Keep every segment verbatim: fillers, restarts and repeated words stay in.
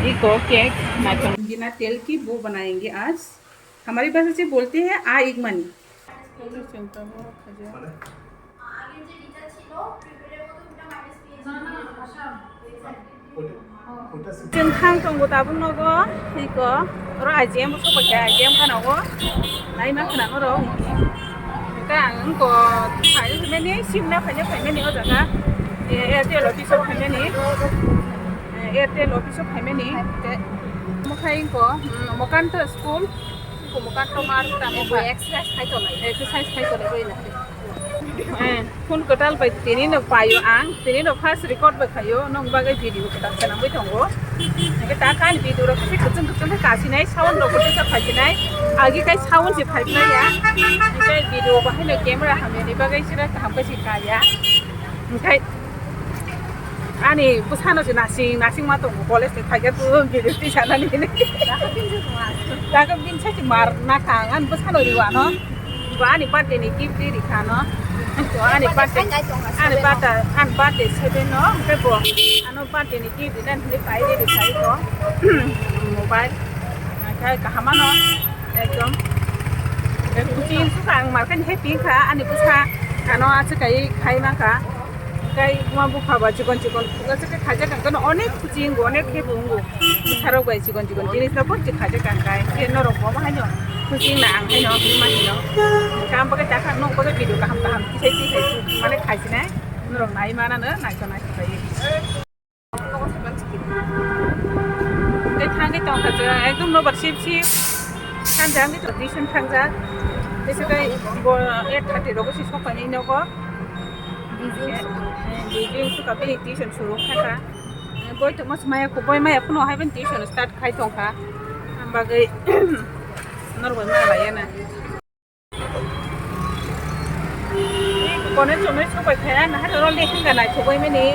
Iko cake naithok. बिना तेल की वो बनाएंगे आज। हमारी भाषा से बोलते हैं आ इगमानी। Chwng thang tongo tabuk nogo, iko, oro I G M bo sokphaikha, I G M khana o, naima khana norok. Hwnkhe ang wngkha, phaimani, simna phaina phaimani o jaga, eh, Airtel office o phaimani, eh, Airtel office o phaimani, hwnkhe, omo khai wngkha, mm, Mokanto school, wngkha Mokanto mar tamo exercise khai tongo, exercise khai tongo, eh. Phone kwtal bai tini no paio ang, tini no first record bai khaio, nong bagwi video kwtal swnamwi tongo. Hwnkhe ta kha ani video rok khe kwchwng kwchwng khe kasinai, sound rok khe kisa phaisinai, agi kai sound se phaiphaiya. Hwnkhe video bahai no camera hamya ni bagwi sira kaham khe se kaya. Hwnkhe ani bwsano se nasing nasing ma tongo, college ni phaikhe tu video twi sanani. Daga bin sa se mar na kha ang ani bwsano riwano. Bo ani birthday ni gift ri rikha no. Bo ani birthday, ani birthday, ani birthday seven no, hwnkhe bo ano birthday ni gift ri dan hinwi pai ri rikha iko. Mobile. Hwnkhe kaham ano ekdom. Kuching suka ang markani hai pink kha, ani bwsa ano aswk kai khai ma kha. Tei buma bupha ba chikon chikon aswk khe khaijak ang, khe onek kuching bo, onek khe bo wngo. Bwsarok bai chikon chikon jinis no poito khaijak ang, kai khe norok bo ma haino kuching na ang haino ma hino. Kam bagwi ta kha, nok bagwi video kaham kaham tisai tisai mane khaisinai norok nai manano naikha naikha bai. Tei thangwi tongkha je ekdom nobar sip sip. Thangjak wngwi tongo, tuition thangjak. Tei se tei bo eight thirty rogo se sokphaini nogo. Beijing suka bini tuition suru kha kha. Boi tongma se maya kho, boi maya phano hai bini tuition start khai tongkha. Ang bagwi norok bai ma laiya na. Kono chomri sopai kha, nahar oro leheng ga naithok bai mani.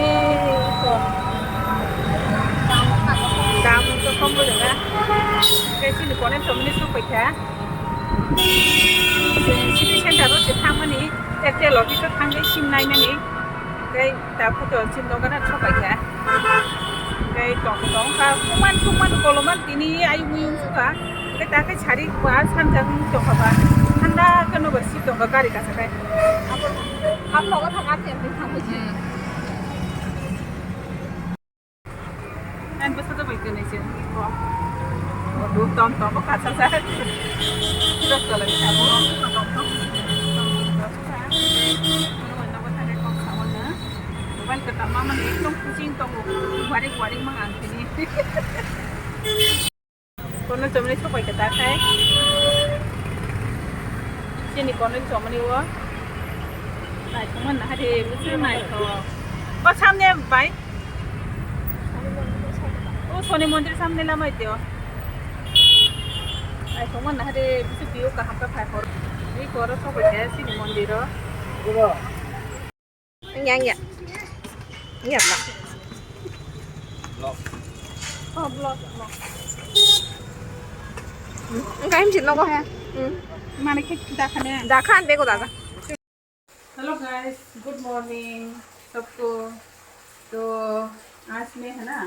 Dam to kom bo jaga. Khe chini kono chomri sopai kha. City center o se thangmani, Airtel office o thangwi sim naimani. Tei ta photo sim nokna sopai kha. Tei tong tong kha, kuman kuman koloman tini ayung muyung suka. Tei ta khe sari ba sanjak tongkha ba. Thanda khe nobar si tongkha gari kasa khe. Abo nogo thang ate ate thang. Ang bwsa jabai kwnwi se. Bo duk tom tom bo kasa sa. Dok tolai sa bo tom tom. Ban kwtal mamani ekdom kuching tongo. Warik warik mang ang tini. Kono chomni sopai khe ta khai. Chini kono chomni o. Naithok man nahari, busi naithok. O samne bai. O Soni mondir samne lamai teo. Naithok man nahari, busi view kaham khe phai hor. Ni koro sopai khe chini mondir o. Wngya, wngya. Wngya ba? Oh, vlog, vlog. Hmm, wngkha himsi nogo. Hmm. Mane khe dakhane. Dakhan bego daga. Hello guys, good morning सबको। तो आज मैं है ना,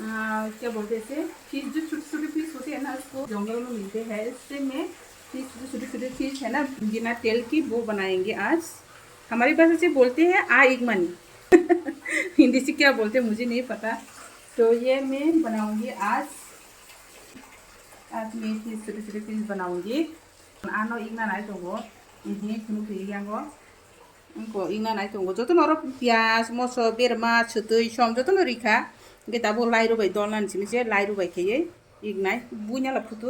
आ, क्या बोलते हैं इसे, फिश, जो छोटे छोटे फिश होते हैं ना, उसको जंगल में मिलते हैं, इससे मैं फिश, जो छोटे छोटे फिश है ना, बिना तेल की वो बनाएंगे आज। हमारी भाषा से बोलते हैं आ इगमानी। हिंदी से क्या बोलते हैं मुझे नहीं पता। तो ये मैं बनाऊंगी आज। आज मैं फिश, छोटे छोटे फिश बनाऊंगी। Ano igna nai tongo, ini phunuk khe yango. Wngkha igna nai tongo. Jotono oro piyaj, moso, berma, swtwi, som jotono rikha. Hwnkhe tabuk lairu bai dolna hinwi se lairu bai khaiwi ignai. Buina la phutu.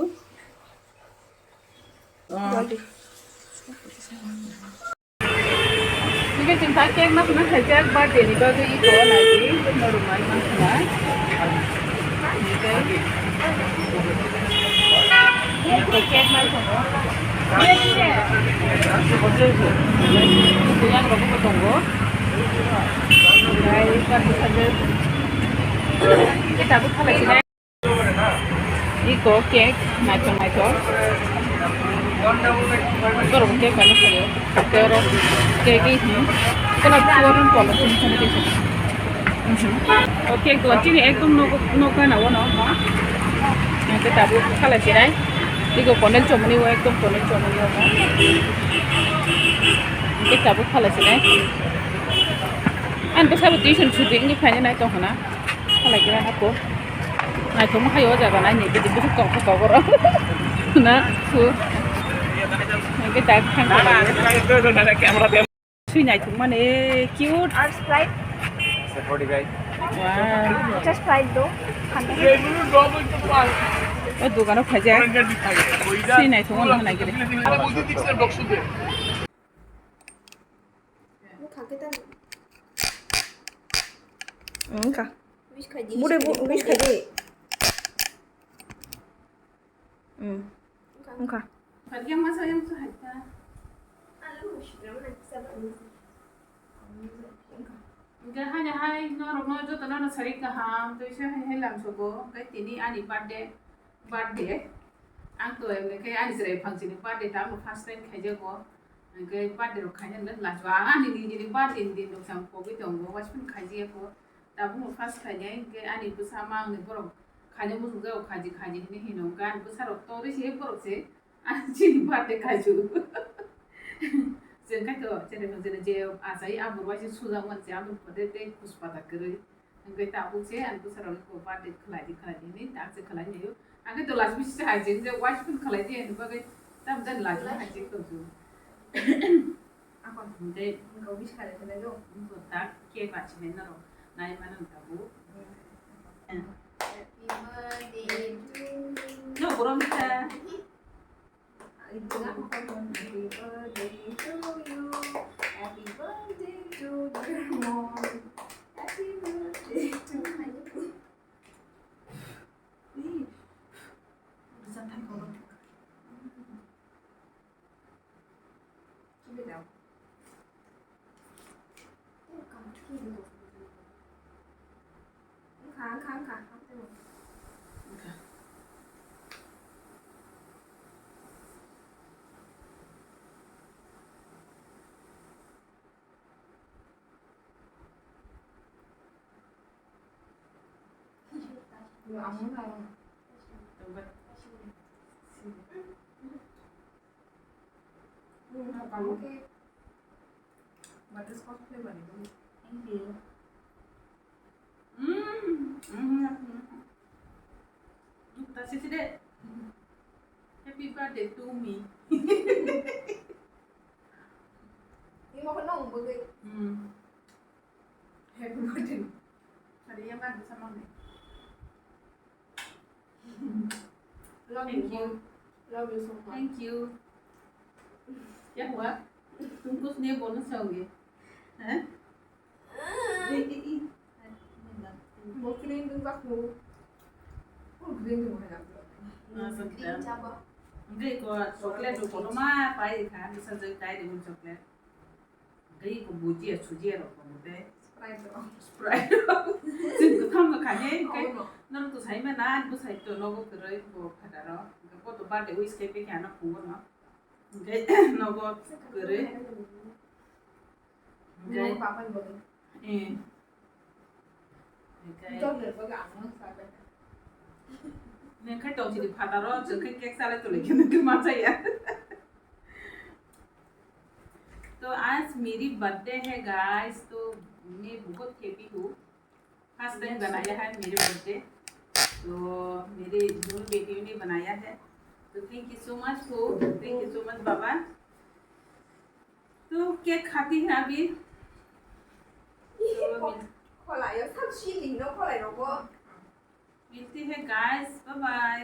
Hwnkhe chwng ta cake ma phunuk khaijak birthday ni bagwi iko nai di, norok mai ma khna. Hwnkhe iko cake ma phunuk. Yang rok bo tongo. Hwnkhe tabuk khalai sinai. Iko cake naithok naithok. Borok cake ano khaio. Tei oro cake hi. Kono pure polythene thani kaisa. O cake dogan chini ekdom nok, nok gana o no, no. Hingke tabuk khalai sinai. Iko kondel chomoni o ekdom kondel chomoni o. Hingke tabuk khalai sinai. Ang bwsabo tuition chuti wngwi phainai nai tongkha na. Khalai khe na ko. Naithok ma khaio o jaga nai ni bidi bidi kok kok kok oro. Na su. Hingke tak thang. Sui naithok mani cute. Ar Sprite? It's a forty-five. Wow. Just Sprite do. O dogano khaijak. Sui naithok mani hwnai gede. Wngkha. Wish khai di, Bude wish khai di. Wish khai di. Mm. Wngkha. Wngkha. Yang masa yang su hai ta. Hingke haini hai norokno jotono no sari kaham, tei se hai hai lamsogo, hingke tini ani birthday, birthday. Ang to emne khe ani chwrai phangsini birthday ta, ang first time khaijago. Hingke birthday rok khaina hingke lachiba. Ang ani nijini birthday ni din rok sam kogwi tongo, waisphano khaijiya ko. Tabukno first khainai, hingke ani bwsa ma wngni borok khaina muchungjago, khaji, khaji hinwi hino. Hingke ani bwsarok torwi se borok se. Ah, chini birthday kaisu. Chwng kaitor, chini, chini je achai, aboni waisa sujak manse, aboni pore tei kuspata kwrwi. Hingke tabuk se, ani bwsarok ko birthday khlai di, khlai di hinwi, tak se khlai naio. Ang khe to last wish se hai chwng je, waisa phone khlai di, ani bagwi tam jani last wish hai chwng tong chu. Ako. Hingke. Hingke wish khlai khlai do. Hingke tak cake bachilai norok nai mano tabuk. Happy birthday to you. No, borok ni kha. Happy birthday to you. Happy birthday to your mom. Happy birthday to you. Ih, bisa thang kau. Keep it down. Wngkha, wngkha, wngkha. Thank you. Mm, mm, mm. Jukta sisi de. Happy birthday to me. Imo ko nong bwgwi. Mm. Happy birthday. Hari yang kan sama ni. Love you. Thank you. Love you so much. Thank you. क्या हुआ? तुम कुछ नहीं बोलना चाहोगे? हैं? Bo green dwng jak mo. O green dwng hai jak. Green chaba. Hingke iko chocolate rok kotorma pai kha, bwsajwk dairy milk chocolate. Hingke iko bhujia sujia rok tongo tei. Sprite rok. Sprite rok. Chwng kwtham no kha ne, hingke norok to sai mano, ani bwsai to nogo kwrwi bo phataro. Hingke bo to birthday wish khai phaikha ano phungo no. Hingke nogo kwrwi. Hingke. Nogo papa ni bagwi. Eh. Hingke. Chocolate bagwi ang no sa kha. Neng khai tong sini phataro, chwng khai cake salai tongwi khe nung ma chaya. तो आज मेरी बर्थडे है गाइस, तो मैं बहुत हैप्पी हूँ। First time बनाया है मेरे बर्थडे, तो मेरे दोनों बेटियों ने बनाया है। तो thank you so much हो, thank you so much बाबा। तो केक खाती है अभी। तो मिल- खोला यो सब शीलिंग नो खोला यो वो। मिलते हैं गाइस, बाय बाय।